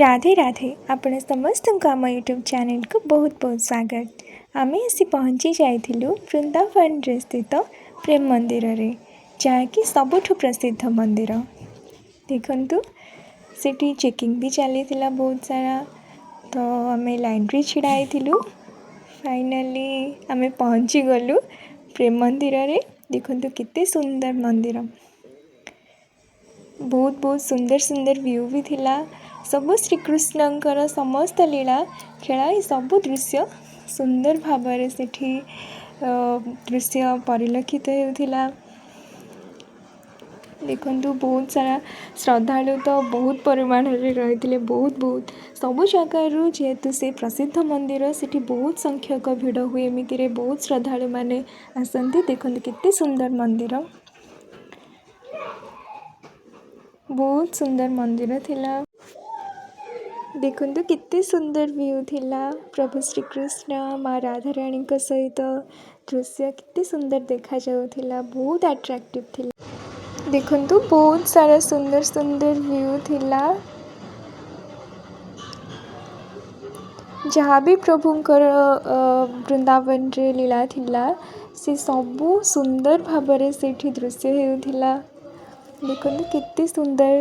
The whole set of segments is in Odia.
ରାଧେ ରାଧେ। ଆପଣ ସମସ୍ତଙ୍କୁ ଆମ ୟୁଟ୍ୟୁବ୍ ଚ୍ୟାନେଲକୁ ବହୁତ ବହୁତ ସ୍ୱାଗତ। ଆମେ ଆସି ପହଞ୍ଚି ଯାଇଥିଲୁ ବୃନ୍ଦାବନରେ ସ୍ଥିତ ପ୍ରେମ ମନ୍ଦିରରେ, ଯାହାକି ସବୁଠୁ ପ୍ରସିଦ୍ଧ ମନ୍ଦିର। ଦେଖନ୍ତୁ, ସେଠି ଚେକିଂ ବି ଚାଲିଥିଲା ବହୁତ ସାରା, ତ ଆମେ ଲାଇନ୍ରେ ଛିଡ଼ା ହେଇଥିଲୁ। ଫାଇନାଲି ଆମେ ପହଞ୍ଚିଗଲୁ ପ୍ରେମ ମନ୍ଦିରରେ। ଦେଖନ୍ତୁ, କେତେ ସୁନ୍ଦର ମନ୍ଦିର। ବହୁତ ବହୁତ ସୁନ୍ଦର ସୁନ୍ଦର ଭ୍ୟୁ ବି ଥିଲା। ସବୁ ଶ୍ରୀକୃଷ୍ଣଙ୍କର ସମସ୍ତ ଲୀଳା ଖେଳା, ଏ ସବୁ ଦୃଶ୍ୟ ସୁନ୍ଦର ଭାବରେ ସେଠି ଦୃଶ୍ୟ ପରିଲକ୍ଷିତ ହେଉଥିଲା। ଦେଖନ୍ତୁ, ବହୁତ ସାରା ଶ୍ରଦ୍ଧାଳୁ ତ ବହୁତ ପରିମାଣରେ ରହିଥିଲେ, ବହୁତ ବହୁତ ସବୁ ଜାଗାରୁ। ଯେହେତୁ ସେ ପ୍ରସିଦ୍ଧ ମନ୍ଦିର, ସେଠି ବହୁତ ସଂଖ୍ୟକ ଭିଡ଼ ହୁଏ। ଏମିତିରେ ବହୁତ ଶ୍ରଦ୍ଧାଳୁମାନେ ଆସନ୍ତି। ଦେଖନ୍ତୁ, କେତେ ସୁନ୍ଦର ମନ୍ଦିର, ବହୁତ ସୁନ୍ଦର ମନ୍ଦିର ଥିଲା। ଦେଖନ୍ତୁ, କେତେ ସୁନ୍ଦର ଭ୍ୟୁ ଥିଲା। ପ୍ରଭୁ ଶ୍ରୀକୃଷ୍ଣ ମା ରାଧାରାଣୀଙ୍କ ସହିତ ଦୃଶ୍ୟ କେତେ ସୁନ୍ଦର ଦେଖାଯାଉଥିଲା। ବହୁତ ଆଟ୍ରାକ୍ଟିଭ୍ ଥିଲା। ଦେଖନ୍ତୁ, ବହୁତ ସାରା ସୁନ୍ଦର ସୁନ୍ଦର ଭ୍ୟୁ ଥିଲା। ଯାହା ବି ପ୍ରଭୁଙ୍କର ବୃନ୍ଦାବନରେ ଲୀଳା ଥିଲା, ସେ ସବୁ ସୁନ୍ଦର ଭାବରେ ସେଇଠି ଦୃଶ୍ୟ ହେଉଥିଲା। ଦେଖନ୍ତୁ, କେତେ ସୁନ୍ଦର।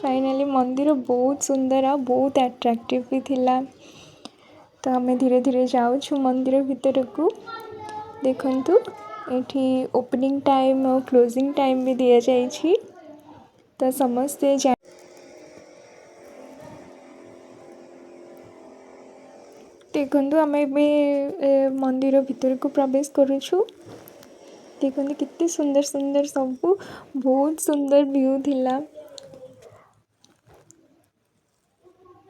ଫାଇନାଲି ମନ୍ଦିର ବହୁତ ସୁନ୍ଦର ଆଉ ବହୁତ ଆଟ୍ରାକ୍ଟିଭ୍ ବି ଥିଲା। ତ ଆମେ ଧୀରେ ଧୀରେ ଯାଉଛୁ ମନ୍ଦିର ଭିତରକୁ। ଦେଖନ୍ତୁ, ଏଠି ଓପନିଂ ଟାଇମ୍ ଆଉ କ୍ଲୋଜିଂ ଟାଇମ୍ ବି ଦିଆଯାଇଛି। ତ ସମସ୍ତେ ଦେଖନ୍ତୁ, ଆମେ ଏବେ ମନ୍ଦିର ଭିତରକୁ ପ୍ରବେଶ କରୁଛୁ। ଦେଖନ୍ତୁ, କେତେ ସୁନ୍ଦର ସୁନ୍ଦର ସବୁ, ବହୁତ ସୁନ୍ଦର ଭ୍ୟୁ ଥିଲା।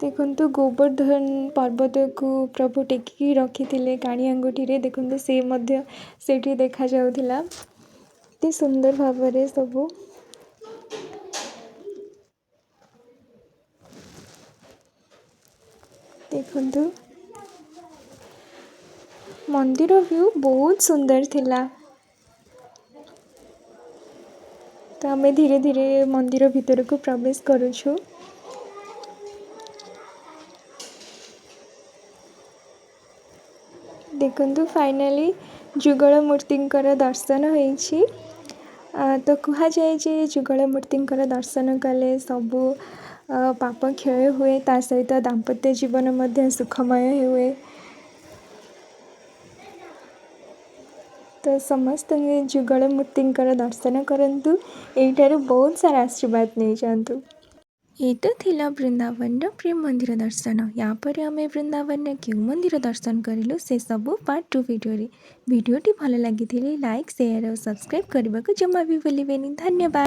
ଦେଖନ୍ତୁ, ଗୋବର୍ଦ୍ଧନ ପର୍ବତକୁ ପ୍ରଭୁ ଟେକିକି ରଖିଥିଲେ କାଣି ଆଙ୍ଗୁଠିରେ। ଦେଖନ୍ତୁ, ସେ ମଧ୍ୟ ସେଇଠି ଦେଖାଯାଉଥିଲା କେତେ ସୁନ୍ଦର ଭାବରେ ସବୁ। ଦେଖନ୍ତୁ, ମନ୍ଦିର ଭ୍ୟୁ ବହୁତ ସୁନ୍ଦର ଥିଲା। ତ ଆମେ ଧୀରେ ଧୀରେ ମନ୍ଦିର ଭିତରକୁ ପ୍ରବେଶ କରୁଛୁ। ଦେଖନ୍ତୁ, ଫାଇନାଲି ଯୁଗଳ ମୂର୍ତ୍ତିଙ୍କର ଦର୍ଶନ ହେଇଛି। ତ କୁହାଯାଏ ଯେ ଯୁଗଳ ମୂର୍ତ୍ତିଙ୍କର ଦର୍ଶନ କଲେ ସବୁ ପାପ କ୍ଷୟ ହୁଏ, ତା ସହିତ ଦାମ୍ପତ୍ୟ ଜୀବନ ମଧ୍ୟ ସୁଖମୟ ହୁଏ। ତ ସମସ୍ତଙ୍କୁ ଯୁଗଳ ମୂର୍ତ୍ତିଙ୍କର ଦର୍ଶନ କରନ୍ତୁ, ଏଇଠାରୁ ବହୁତ ସାରା ଆଶୀର୍ବାଦ ନେଇଯାଆନ୍ତୁ। ଏ ତ ଥିଲା ବୃନ୍ଦାବନର ପ୍ରେମ ମନ୍ଦିର ଦର୍ଶନ। ୟା ପରେ ଆମେ ବୃନ୍ଦାବନର କେଉଁ ମନ୍ଦିର ଦର୍ଶନ କରିଲୁ, ସେ ସବୁ ପାର୍ଟ 2 ଭିଡ଼ିଓରେ। ଭିଡ଼ିଓଟି ଭଲ ଲାଗିଥିଲେ ଲାଇକ୍, ସେୟାର ଆଉ ସବସ୍କ୍ରାଇବ୍ କରିବାକୁ ଜମା ବି ଭୁଲିବେନି। ଧନ୍ୟବାଦ।